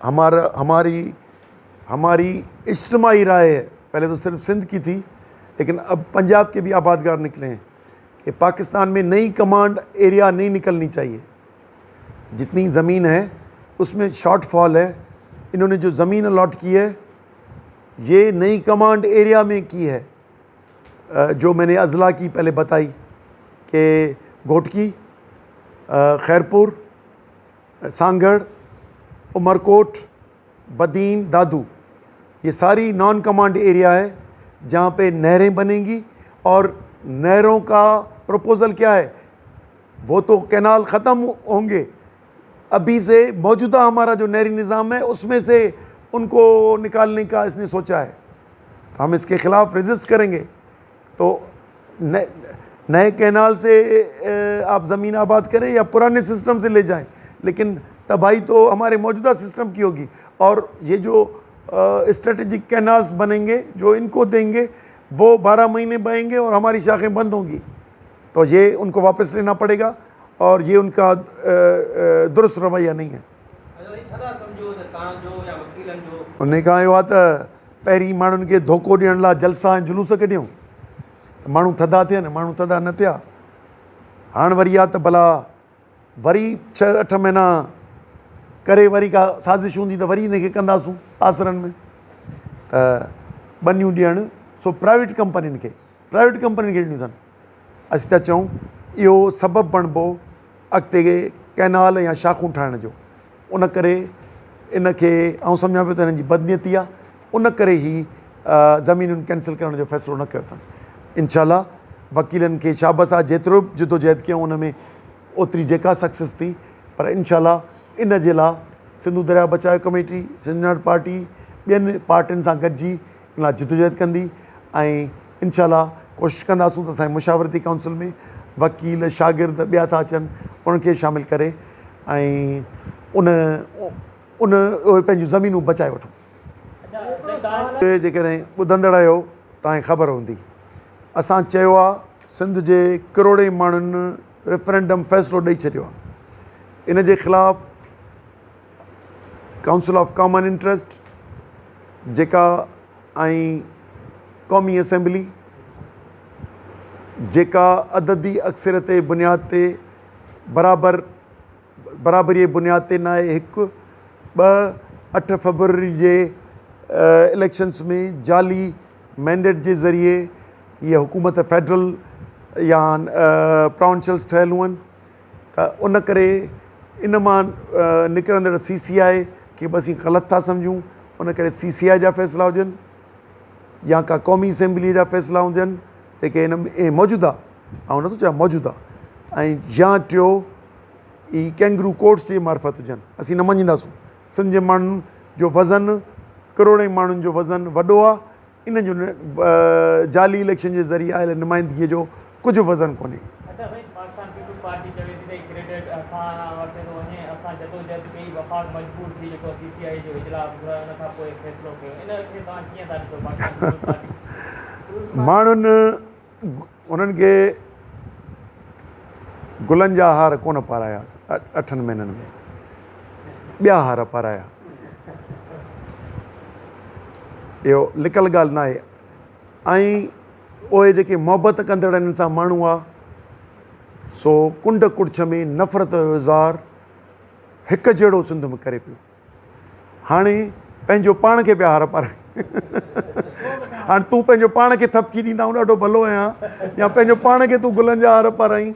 हमारा हमारी हमारी इज्तमाही राय है, पहले तो सिर्फ सिंध की थी, लेकिन अब पंजाब के भी आबादगार निकले हैं कि पाकिस्तान में नई कमांड एरिया नहीं निकलनी चाहिए। जितनी ज़मीन है उसमें शॉर्टफॉल है। इन्होंने जो ज़मीन अलॉट की है, ये नई कमांड एरिया में की है। जो मैंने अजला की पहले बताई कि घोटकी, खैरपुर, सांगड़, उमरकोट, बदीन, दादू, ये सारी नॉन कमांड एरिया है जहाँ पे नहरें बनेंगी। और नहरों का प्रपोज़ल क्या है? वो तो कैनाल ख़त्म होंगे, अभी से मौजूदा हमारा जो नहरी निज़ाम है, उसमें से उनको निकालने का इसने सोचा है, तो हम इसके ख़िलाफ़ रेजिस्ट करेंगे। तो नए नए कैनाल से आप ज़मीन आबाद करें या पुराने सिस्टम से ले जाएं, लेकिन तबाही तो हमारे मौजूदा सिस्टम की होगी। और ये जो स्ट्रेटेजिक कैनाल्स बनेंगे, जो इनको देंगे, वो 12 महीने बहेंगे और हमारी शाखें बंद होंगी। तो ये उनको वापस लेना पड़ेगा और ये उनका दुरुस्त रवैया नहीं है। अच्छा साईं, छा था सम्झो त तव्हांजो या वकीलनि जो? उन खां इहो आहे त पहिरीं माण्हुनि खे धोखो ॾियण लाइ जलसा ऐं जुलूस कढियूं त माण्हू थधा थियनि। माण्हू थधा न थिया। हाणे वरी आहे त भला वरी 6-8 महीना करे वरी का साज़िश हूंदी त वरी हिनखे कंदासूं आसरनि में। त ॿनियूं ॾियणु सो प्राइवेट कंपनियुनि खे ॾिनियूं अथनि। असीं था चऊं, इहो सबबु बणिबो अॻिते कैनाल या शाखूं ठाहिण जो। उन करे इन खे आउं सम्झां पियो त हिननि जी बदनीयती आहे, उन करे ही ज़मीनुनि कैंसिल करण जो फ़ैसिलो न कयो अथनि। इनशा वकीलनि खे शाबाश आहे, जेतिरो बि जिदोजहद कयूं, उन में ओतिरी जेका सक्सेस थी। पर इनशा इन जे लाइ सिंधू दरिया बचाओ कमेटी, सिंध यूनाइटेड पार्टी ॿियनि पार्टियुनि सां गॾिजी इन लाइ जिदोजहद कंदी ऐं इनशा कोशिशि कंदासूं त असांजी मुशावरती काउंसिल में वकील, शागिर्द, ॿिया था अचनि, उन्हनि खे शामिल करे ऐं उन उन उहे पंहिंजूं ज़मीनूं बचाए वठूं। अच्छा साईं, तव्हां जेकॾहिं ॿुधंदड़ आहियो, तव्हांखे ख़बर हूंदी, असां चयो आहे, सिंध जे करोड़े माण्हुनि रेफरेंडम फ़ैसिलो ॾेई छॾियो आहे। इन जे ख़िलाफ़ काउंसिल ऑफ कॉमन इंट्रस्ट जेका ऐं क़ौमी असेंबली जेका अददी अक्सरियत जे बुनियाद ते, बराबरि बराबरीअ जे बुनियाद ते न आहे, हिकु। ॿ, 8 फरवरी जे इलेक्शंस में जाली मैंडेट जे ज़रिए हीअ हुकूमत फेडरल या प्रोविंशियल्स ठहियल हुअनि, त उन करे इन मां निकिरंदड़ सीसीआई खे बि असीं ग़लति था सम्झूं। उन करे सीसीआई जा फ़ैसिला हुजनि या का क़ौमी असेंबलीअ जा फ़ैसिला हुजनि, जेके हिन में मौजूदा, ऐं नथो चवां, मौजूदा ऐं या टियो ई कैंगरू कोर्ट्स जे मार्फ़त हुजनि, असीं न मञींदासूं। सिंध जे माण्हुनि जो वज़न, करोड़े माण्हुनि जो वज़न वॾो आहे। इन जो जाली इलेक्शन जे ज़रिए आयल नुमाइंदगीअ जो कुझु वज़न कोन्हे। अच्छा साईं, पाकिस्तान पीपल्स पार्टी चवे थी त क्रेडिट असां वटि थो वञे, असां जदोजहद कई, वफ़ाक़ मजबूर थी जेको सीसीआई जो इजलास घुरायो, उन खां पोइ फ़ैसिलो कयो। इन खे तव्हां कीअं था ॾिसो, पाकिस्तान पीपल्स पार्टी? माण्हुनि उन्हनि खे गुलनि जा हार कोन पाराया, 8 महीननि में ॿिया हार पाराया। इहो लिकल ॻाल्हि न आहे। ऐं उहे जेके मोहबत कंदड़ हिननि सां माण्हू आहे, सो कुंड कुड़छ में नफ़रत जो इज़हार हिकु जहिड़ो सिंध में करे पियो। हाणे पंहिंजो पाण खे पिया हार पाराए। हाणे तूं पंहिंजो पाण खे थपकी ॾींदा, आउं ॾाढो भलो आहियां, या पंहिंजो पाण खे तूं गुलनि जा हार पाराई,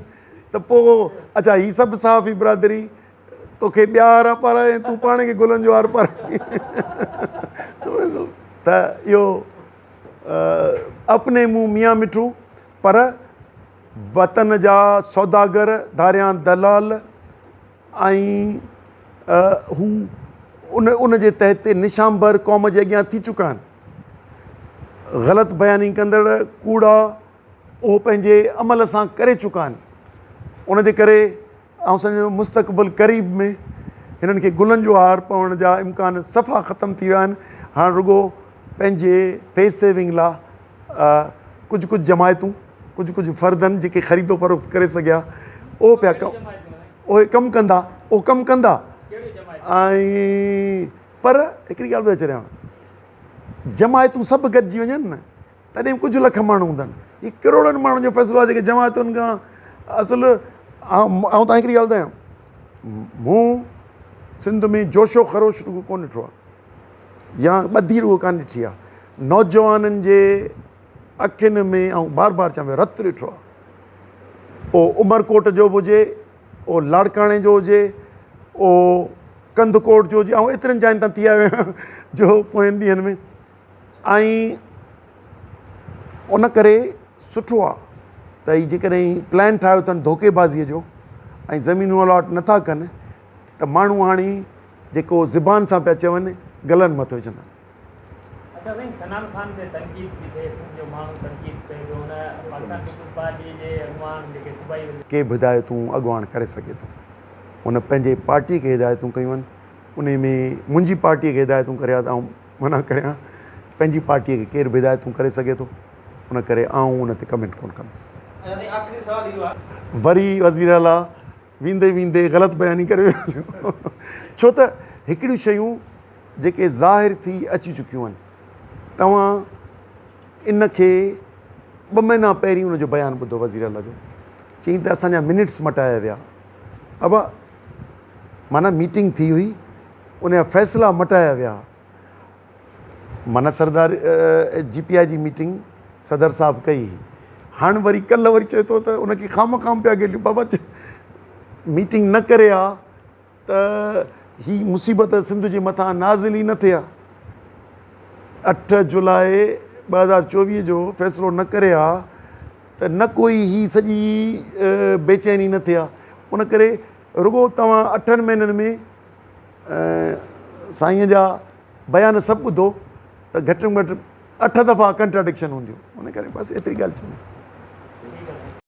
त पोइ अच्छा ही सभु सहाफ़ी बिरादरी तोखे ॿिया हार पाराए, तूं पाण खे गुलनि जो हार पाराई, त इहो अपने मुंह मियाँ मिठू। पर वतन जा सौदागर, धारियां दलाल ऐं हू उन उन जे तहत ते निशांबर क़ौम जे अॻियां थी चुका आहिनि। ग़लति बयानी कंदड़ कूड़ा उहो पंहिंजे अमल सां करे चुका आहिनि। उन जे करे आउं सम्झो मुस्तक़बिल क़रीब में हिननि खे गुलनि जो हार पवण जा इम्कान सफ़ा ख़तमु थी विया आहिनि। हाणे रुॻो पंहिंजे फेस सेविंग लाइ कुझु कुझु जमायतूं, कुझु कुझु फ़र्दनि जेके ख़रीदो फ़रोख़्त करे सघिया, उहो पिया कम, उहे कमु कंदा, उहो कमु कंदा। कहिड़ी जमायत? ऐं پر هڪڙي ڳالهه ٻڌائي ڇڏيانو، جماعتون سڀ گڏجي وڃن نه تڏهن به ڪجهه لک ماڻهو هوندا آهن. هي ڪروڙن ماڻهن جو فيصلو آهي جيڪي جماعتن کان اصل آئون تان هڪڙي ڳالهه ٻڌايان مون سنڌ ۾ جوش و خروش رڳو ڪونه ڏٺو آهي يا ٻڌي رڳو ڪانه ڏٺي آهي نوجوانن جي اکين ۾ آئون بار بار چوان پيو رت ڏٺو آهي اهو عمرڪوٽ جو به هجي اهو لاڙڪاڻي جو هجي اهو ڪنڌڪوٽ جو هجي آئون ايترن جاين تان ٿي آيو آهيان جو پوين ڏينهن ۾ ۽ ان ڪري سٺو آ ته هي جيڪڏهن پلان ٺاهيو اٿن ڌوڪيبازيء جو ۽ زمينون الاٽ نٿا ڪن ته ماڻهو هاڻي جيڪو زبان سان پيا چون گلن مٿ وجهندا. اڇا سائين صنعان خان تي تنقيد پئي ٿئي سنڌ جو ماڻهو تنقيد ڪيو پيو ان پاڪستان پيپلز پارٽي جي اڳواڻ جيڪي صوبائي وزير. کي به هدايتون اڳواڻ ڪري سگهي ٿو هن پنهنجي پارٽي کي هدايتون ڪيون آهن انهي ۾ منهنجي پارٽي کي هدايتون ڪري ها ته آئون منع ڪريان پنهنجي پارٽي کي ڪير به هدايتون ڪري سگهي ٿو ان ڪري آئون ان تي ڪمينٽ ڪونه ڪندس. اڇا سائين آخري سوال اهو آهي. وري وزير اعليٰ ويندي ويندي غلط بياني ڪري ويو هليو ڇو ته هڪڙيون شيون جيڪي ظاهر ٿي اچي چڪيون آهن توهان ان کي ٻه مهينا پهرين ان جو بيان ٻڌو وزير اعليٰ جو چيائين ته اسان جا منٽس مٽايا ويا ابا معنيٰ ميٽنگ ٿي هئي ان جا فيصلا مٽايا ويا معنيٰ سردار جي پي آء جي ميٽنگ صدر صاحب ڪئي هئي هاڻ وري ڪلهه وري چئي ٿو ته ان کي خام خام پيا گيليون بابا ميٽنگ نه ڪري ها ته هي مصيبت سنڌ جي مٿان نازل ئي نه ٿئي ها 8 جولاء 2024 جو فيصلو نه ڪري ها ته نه ڪوئي هي سڄي بيچيني نه ٿئي ها ان ڪري رڳو توهان اٺن مهينن ۾ سائينء جا بيان سڀ ٻڌو ته گهٽ ۾ گهٽ اٺ دفعا ڪنٽراڊڪشن هونديون ان ڪري بس ايتري ڳالهه چوندس.